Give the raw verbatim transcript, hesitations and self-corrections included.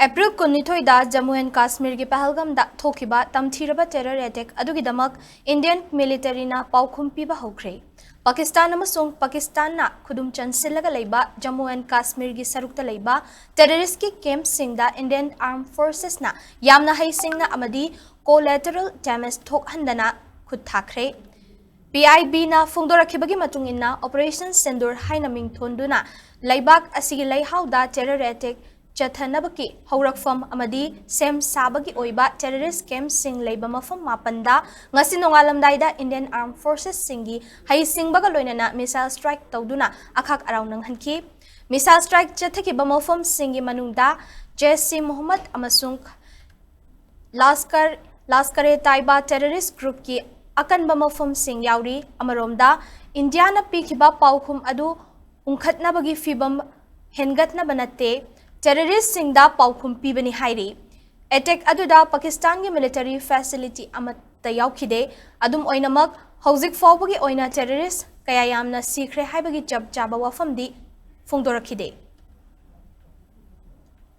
April ꯀꯨꯟꯅꯤꯊꯣꯏꯗ Jammu and ꯀꯥꯁꯃꯤꯔꯒꯤ ꯄꯍꯜꯒꯥꯝꯗ ꯊꯣꯛꯈꯤꯕ ꯇꯝꯊꯤꯔꯕ terror attack ꯑꯗꯨꯒꯤꯗꯃꯛ Indian ꯃꯤꯂꯤꯇꯔꯤꯅ ꯄꯥꯎꯈꯨꯝ ꯄꯤꯕ ꯍꯧꯈ꯭ꯔꯦ꯫ ꯄꯥꯀꯤꯁꯇꯥꯟ ꯑꯃꯁꯨꯡ ꯄꯥꯀꯤꯁꯇꯥꯟꯅ ꯈꯨꯗꯨꯝ ꯆꯟꯁꯤꯜꯂꯒ ꯂꯩꯕ ꯖꯝꯃꯨ ꯑꯦꯟ ꯀꯥꯁꯃꯤꯔꯒꯤ ꯁꯔꯨꯛꯇ ꯂꯩꯕ ꯇꯦꯔꯔꯤꯁꯀꯤ ꯀꯦꯝꯞꯁꯤꯡꯗ ꯏꯟꯗꯤꯌꯟ ꯑꯥꯔꯝ ꯐꯣꯔꯁꯦꯁꯅ ꯌꯥꯝꯅ ꯍꯩꯁꯤꯡꯅ ꯑꯃꯗꯤ ꯀꯣꯂꯦꯇꯔꯦꯜ ꯗꯦꯃꯦꯖ ꯊꯣꯛꯍꯟꯗꯅ ꯈꯨꯠ ꯊꯥꯈ꯭ꯔꯦ꯫ ꯄꯤ ꯑꯥꯏ ꯕꯤꯅ ꯐꯣꯡꯗꯣꯔꯛꯈꯤꯕꯒꯤ ꯃꯇꯨꯡ ꯏꯟꯅ, ꯑꯣꯄꯔꯦꯁꯟ ꯁꯦꯟꯗꯨꯔ ꯍꯥꯏꯅ ꯃꯤꯡ ꯊꯣꯟꯗꯨꯅ ꯂꯩꯕꯥꯛ ꯑꯁꯤꯒꯤ ꯂꯩꯍꯥꯎꯗ ꯇꯦꯔꯔ ꯑꯦꯇꯦꯛ ꯆꯠꯊꯅꯕꯒꯤ ꯍꯧꯔꯛꯐꯝ ꯑꯃꯗꯤ ꯁꯦꯝ ꯁꯥꯕꯒꯤ ꯑꯣꯏꯕ ꯇꯦꯔꯔꯤꯁ ꯀꯦꯝꯞꯁꯤꯡ ꯂꯩꯕ ꯃꯐꯝ ꯃꯥꯄꯟꯗ ꯉꯁꯤ ꯅꯣꯡꯉꯥꯜꯂꯝꯗꯥꯏꯗ ꯏꯟꯗꯤꯌꯟ ꯑꯥꯔꯝ ꯐꯣꯔꯁꯦꯁꯁꯤꯡꯒꯤ ꯍꯩꯁꯤꯡꯕꯒ ꯂꯣꯏꯅꯅ ꯃꯤꯁꯥꯏꯜ ꯁ꯭ꯇ꯭ꯔꯥꯏꯛ ꯇꯧꯗꯨꯅ ꯑꯈꯥꯛ ꯑꯔꯥꯎ ꯅꯪꯍꯟꯈꯤ꯫ ꯃꯤꯁꯥꯏꯜ ꯁ꯭ꯇ꯭ꯔꯥꯏꯛ ꯆꯠꯊꯈꯤꯕ ꯃꯐꯝꯁꯤꯡꯒꯤ ꯃꯅꯨꯡꯗ ꯖꯦꯁ ꯏ ꯃꯣꯍꯝꯃꯗ ꯑꯃꯁꯨꯡ ꯂꯥꯁꯀꯔ, ꯂꯥꯁꯀꯔ-ꯏ-ꯇꯥꯏꯕꯥ ꯇꯦꯔꯔꯤꯁ ꯒ꯭ꯔꯨꯞꯀꯤ ꯑꯀꯟꯕ ꯃꯐꯝꯁꯤꯡ ꯌꯥꯎꯔꯤ꯫ ꯑꯃꯔꯣꯝꯗ, ꯏꯟꯗꯤꯌꯥꯅ ꯄꯤꯈꯤꯕ ꯄꯥꯎꯈꯨꯝ ꯑꯗꯨ ꯎꯪꯈꯠꯅꯕꯒꯤ ꯐꯤꯚꯝ ꯍꯦꯟꯒꯠꯅꯕ ꯅꯠꯇꯦ, ꯇꯦꯔꯔꯤꯁꯁꯤꯡꯗ ꯄꯥꯎꯈꯨꯝ ꯄꯤꯕꯅꯤ ꯍꯥꯏꯔꯤ꯫ ꯑꯦꯇꯦꯛ ꯑꯗꯨꯗ ꯄꯥꯀꯤꯁꯇꯥꯟꯒꯤ ꯃꯤꯂꯤꯇꯔꯤ ꯐꯦꯁꯤꯂꯤꯇꯤ ꯑꯃꯠꯇ ꯌꯥꯎꯈꯤꯗꯦ꯫ ꯑꯗꯨꯝ ꯑꯣꯏꯅꯃꯛ, ꯍꯧꯖꯤꯛ ꯐꯥꯎꯕꯒꯤ ꯑꯣꯏꯅ ꯇꯦꯔꯔꯤꯁ ꯀꯌꯥ ꯌꯥꯝꯅ ꯁꯤꯈ꯭ꯔꯦ ꯍꯥꯏꯕꯒꯤ ꯆꯞ ꯆꯥꯕ ꯋꯥꯐꯝꯗꯤ ꯐꯣꯡꯗꯣꯔꯛꯈꯤꯗꯦ꯫